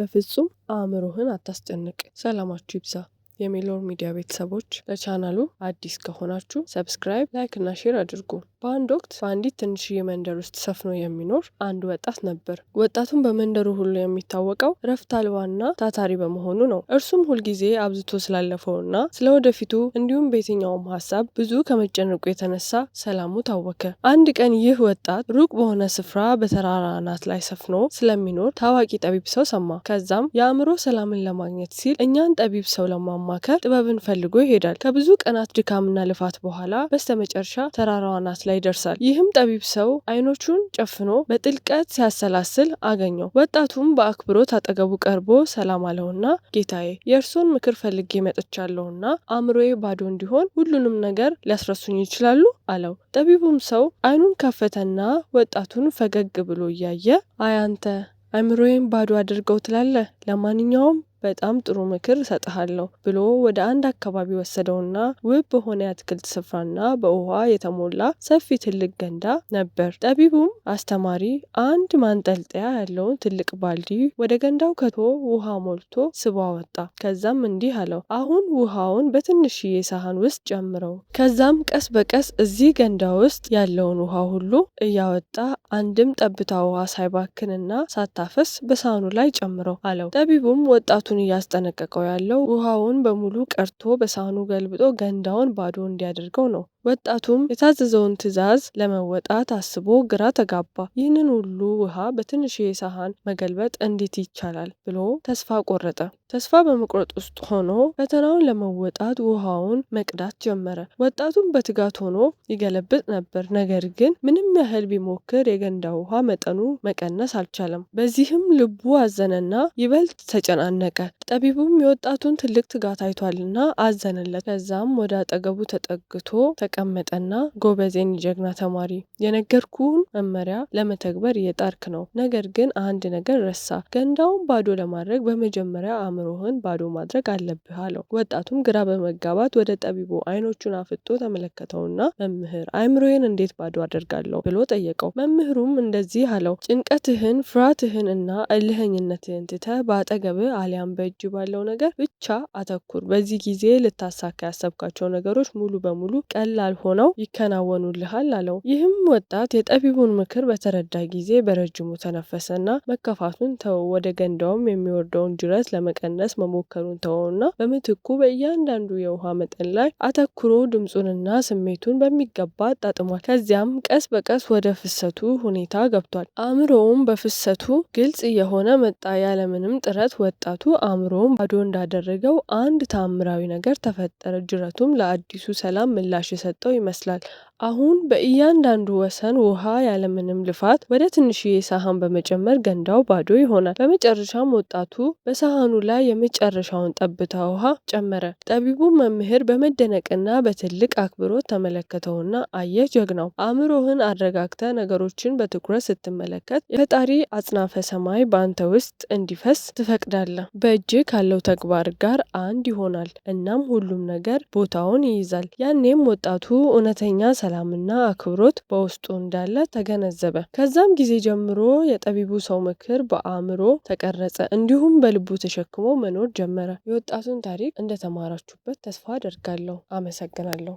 በፍጹም አእምሮህን አታስጨንቅ። ሰላማችሁ ይብዛ። የሜሎር ሚዲያ ቤተሰቦች፣ ለቻናሉ አዲስ ከሆናችሁ subscribe፣ like እና share አድርጉ። በአንድ ወቅት በአንዲት ትንሽዬ መንደር ውስጥ ሰፍኖ የሚኖር አንድ ወጣት ነበር። ወጣቱም በመንደሩ ሁሉ የሚታወቀው ረፍት አልባና ታታሪ በመሆኑ ነው። እርሱም ሁልጊዜ አብዝቶ ስላለፈውና ስለ ወደፊቱ እንዲሁም በየትኛውም ሀሳብ ብዙ ከመጨነቁ የተነሳ ሰላሙ ታወከ። አንድ ቀን ይህ ወጣት ሩቅ በሆነ ስፍራ በተራራ አናት ላይ ሰፍኖ ስለሚኖር ታዋቂ ጠቢብ ሰው ሰማ። ከዛም የአእምሮ ሰላምን ለማግኘት ሲል እኛን ጠቢብ ሰው ለማማከር ጥበብን ፈልጎ ይሄዳል። ከብዙ ቀናት ድካምና ልፋት በኋላ በስተመጨረሻ ተራራው አናት ላይ ይደርሳል። ይህም ጠቢብ ሰው አይኖቹን ጨፍኖ በጥልቀት ሲያሰላስል አገኘው። ወጣቱም በአክብሮት አጠገቡ ቀርቦ ሰላም አለውና፣ ጌታዬ፣ የእርሶን ምክር ፈልጌ መጥቻለሁና አእምሮዬ ባዶ እንዲሆን ሁሉንም ነገር ሊያስረሱኝ ይችላሉ? አለው። ጠቢቡም ሰው አይኑን ከፈተና ወጣቱን ፈገግ ብሎ እያየ፣ አይ አንተ፣ አእምሮዬን ባዶ አድርገው ትላለህ? ለማንኛውም በጣም ጥሩ ምክር እሰጥሃለሁ ብሎ ወደ አንድ አካባቢ ወሰደውና ውብ በሆነ የአትክልት ስፍራና በውሃ የተሞላ ሰፊ ትልቅ ገንዳ ነበር። ጠቢቡም አስተማሪ አንድ ማንጠልጠያ ያለውን ትልቅ ባልዲ ወደ ገንዳው ከቶ ውሃ ሞልቶ ስቦ አወጣ። ከዛም እንዲህ አለው፣ አሁን ውሃውን በትንሽዬ ሳህን ውስጥ ጨምረው። ከዛም ቀስ በቀስ እዚህ ገንዳ ውስጥ ያለውን ውሃ ሁሉ እያወጣ አንድም ጠብታ ውሃ ሳይባክንና ሳታፈስ በሳህኑ ላይ ጨምረው አለው። ጠቢቡም ወጣቱን እያስጠነቀቀው ያለው ውሃውን በሙሉ ቀድቶ በሳህኑ ገልብጦ ገንዳውን ባዶ እንዲያደርገው ነው። ወጣቱም የታዘዘውን ትዕዛዝ ለመወጣት አስቦ ግራ ተጋባ። ይህንን ሁሉ ውሃ በትንሽዬ ሳህን መገልበጥ እንዴት ይቻላል ብሎ ተስፋ ቆረጠ። ተስፋ በመቁረጥ ውስጥ ሆኖ ፈተናውን ለመወጣት ውሃውን መቅዳት ጀመረ። ወጣቱም በትጋት ሆኖ ይገለብጥ ነበር። ነገር ግን ምንም ያህል ቢሞክር የገንዳ ውሃ መጠኑ መቀነስ አልቻለም። በዚህም ልቡ አዘነና ይበልጥ ተጨናነቀ። ጠቢቡም የወጣቱን ትልቅ ትጋት አይቷልና አዘነለት። ከዛም ወደ አጠገቡ ተጠግቶ ተቀመጠና፣ ጎበዝ የኔ ጀግና ተማሪ፣ የነገርኩህን መመሪያ ለመተግበር እየጣርክ ነው። ነገር ግን አንድ ነገር ረሳህ። ገንዳውን ባዶ ለማድረግ በመጀመሪያ አእምሮህን ባዶ ማድረግ አለብህ አለው። ወጣቱም ግራ በመጋባት ወደ ጠቢቡ አይኖቹን አፍጦ ተመለከተውና፣ መምህር፣ አእምሮዬን እንዴት ባዶ አደርጋለሁ? ብሎ ጠየቀው። መምህሩም እንደዚህ አለው፣ ጭንቀትህን፣ ፍርሃትህን እና እልህኝነትህን ትተህ በአጠገብህ አሊያም በእጅህ ባለው ነገር ብቻ አተኩር። በዚህ ጊዜ ልታሳካ ያሰብካቸው ነገሮች ሙሉ በሙሉ ቀላል ሆነው ይከናወኑልሃል አለው። ይህም ወጣት የጠቢቡን ምክር በተረዳ ጊዜ በረጅሙ ተነፈሰና መከፋቱን ተወው። ወደ ገንዳውም የሚወርደውን ጅረት ለመቀነስ መሞከሩን ተወውና በምትኩ በእያንዳንዱ የውሃ መጠን ላይ አተኩሮ ድምፁንና ስሜቱን በሚገባ አጣጥሟል። ከዚያም ቀስ በቀስ ወደ ፍሰቱ ሁኔታ ገብቷል። አእምሮውም በፍሰቱ ግልጽ እየሆነ መጣ። ያለምንም ጥረት ወጣቱ አእምሮውን ባዶ እንዳደረገው አንድ ተአምራዊ ነገር ተፈጠረ። ጅረቱም ለአዲሱ ሰላም ምላሽ የሰጠው ይመስላል። አሁን በእያንዳንዱ ወሰን ውሃ ያለምንም ልፋት ወደ ትንሽዬ ሳህን በመጨመር ገንዳው ባዶ ይሆናል። በመጨረሻም ወጣቱ በሳህኑ ላይ የመጨረሻውን ጠብታ ውሃ ጨመረ። ጠቢቡ መምህር በመደነቅና በትልቅ አክብሮት ተመለከተውና፣ አየህ ጀግናው፣ አእምሮህን አረጋግተህ ነገሮችን በትኩረት ስትመለከት የፈጣሪ አጽናፈ ሰማይ በአንተ ውስጥ እንዲፈስ ትፈቅዳለህ። በእጅህ ካለው ተግባር ጋር አንድ ይሆናል። እናም ሁሉም ነገር ቦታውን ይይዛል። ያኔም ወጣቱ እውነተኛ ሰላምና አክብሮት በውስጡ እንዳለ ተገነዘበ። ከዛም ጊዜ ጀምሮ የጠቢቡ ሰው ምክር በአእምሮ ተቀረጸ፣ እንዲሁም በልቡ ተሸክሞ መኖር ጀመረ። የወጣቱን ታሪክ እንደተማራችሁበት ተስፋ አደርጋለሁ። አመሰግናለሁ።